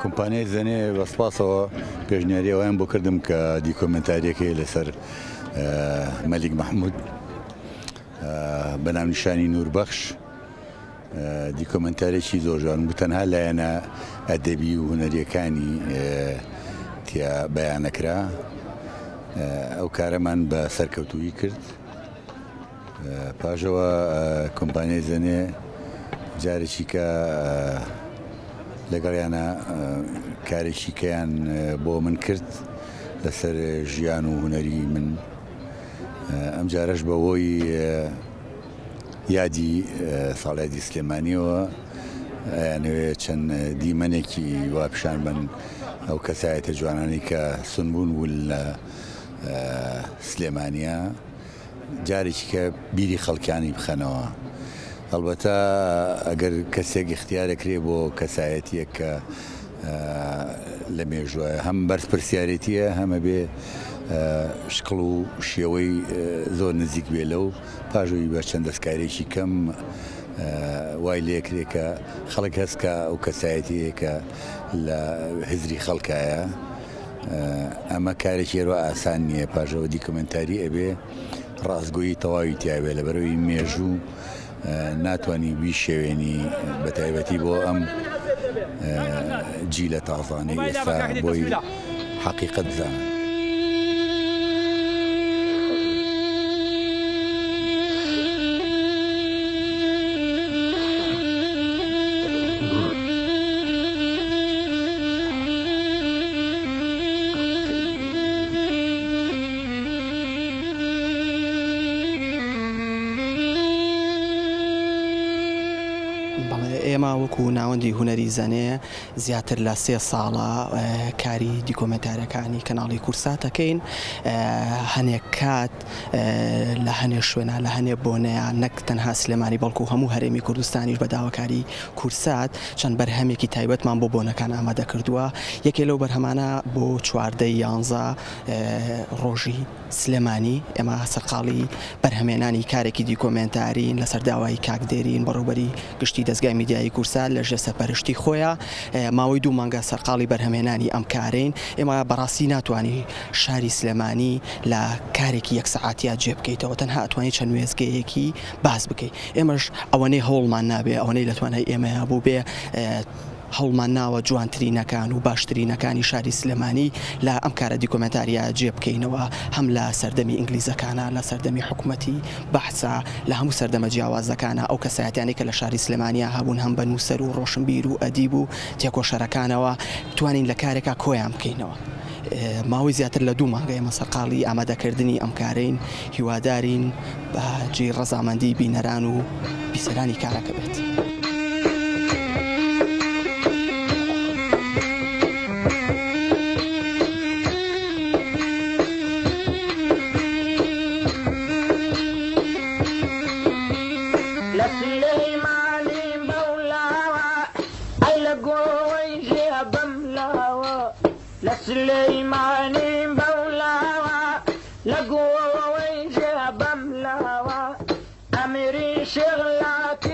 کۆمپانیای زەنێ بە سپاسەوە پێشنیاری ئەویان بۆ کردم کە دیکۆمنتاریەکەی لەسەر مەلیک مەحمود بە ناونیشانی نوربەخش دیکۆمنتارێکی زۆر جوان بوو، تەنها لایەنە ئەدەبی و هونەریەکانی تیا بەیانەکرا. ئەو کارەمان بە سەرکەوتوویی کرد. پاژەوە کۆمپانیای زەنێ جارێکی کە لەگەڵیانە کارێکی کەیان بۆ من کرد لەسەر ژیان و هونەری من. ئەم جارەش بەهۆی یادی ساڵیادی سلێمانیەوە ئەیانەوێ چەند دیمەنێکی وا پیشان بن ئەو کەسایەتە جوانانەی کە سنبوون بوون لە سلێمانیا جارێکی کە بیری خەڵکانی بخەنەوە. ئەڵبەتە ئەگەر کەسێک ئیختیارەکرێ بۆ کەسایەتیەک کە لە مێژووە هەم بەرپرسیارێتیە هەم ئەبێ شکڵ و شێوەی زۆر نزیک بێ لەو پاژووی بە چەند دەستکارێکی کەم وای لێکرێ کە خەڵک هەست کە ئەو کەسایەتیە کە لە هزری خەڵکایە. ئەمە کارێکی هەروا ئاسان نییە، پاژەوە دیکۆمێنتاری ئەبێ ڕاستگۆیی تەواوی تیاوێ لەبەرەوەی مێژوو ناتوانانی بیشێوێنی بە تایبەتی بۆ ئەم جیلە تازانەی ئێستا بۆی حەقیقەت بزانن. بەڵێ ئێمە وەکو ناوەندی هونەری زەنێ زیاتر لە سێ ساڵە کاری دیکۆمێنتارەکانی کەناڵی کورسات دەکەین هەنێک کات لە هەنێ شوێنە لە هەنێ بۆنەیە نەک تەنها سلێمانی بەڵکو هەموو هەرێمی کوردستانیش بە داواکاری کورسات چەند بەرهەمێکی تایبەتمان بۆ بۆنەکان ئامادە کردووە یەکێ لەو بەرهەمانە بۆ چواردەی یانزە ڕۆژی سلێمانی ئێمە سەرقاڵی بەرهەمێنانی کارێکی دیکۆمێنتارین لەسەر داوای کاک دێرین بەڕێوبەری گشتی دەزگای میدیایی کورسات لە ژێر سەرپەرشتی خۆیە ماوەی دوو مانگە سەرقاڵی بەرهەمێنانی ئەم کارەین ئێمە بەڕاستی ناتوانی شاری سلێمانی لە کارێکی یەک سەعاتیا جێ بکەیتەوە تەنها ئەتوانی چەند وێستگەیەکی باس بکەی ئێمەش ئەوەنەی هەوڵمان نابێ ئەوەنەی لە توانای ئێمەیا بووبێ هەوڵمان ناوە جوانترینەکان و باشترینەکانی شاری سلێمانی لە ئەم کارە دیکۆمێنتاریە جێ بکەینەوە هەم لە سەردەمی ئینگلیزەکانە لە سەردەمی حکومەتی بەعسا لە هەموو سەردەمە جیاوازەکانە ئەو کەسایەتیانەی کە لە شاری سلێمانیا هەبوون هەم بە نووسەر و ڕۆشنبیر و ئەدیب و تێکۆشەرەکانەوە توانین لە کارێکا کۆیان بکەینەوە. ماوەی زیاتر لە دوو مانگە ئێمە سەرقاڵی ئامادەکردنی ئەم کارەین، هیوادارین بە جێی ڕەزامەندی بینەران و بیسەرانی کارەکە بێت. لە سولەیمانی بەولاوە ئەی لە گۆی ژێ بەم لاوە لە سولەیمانی بەولاوە لە گۆی ژێ بەم لاوە ئەمیری شێخ لاتی.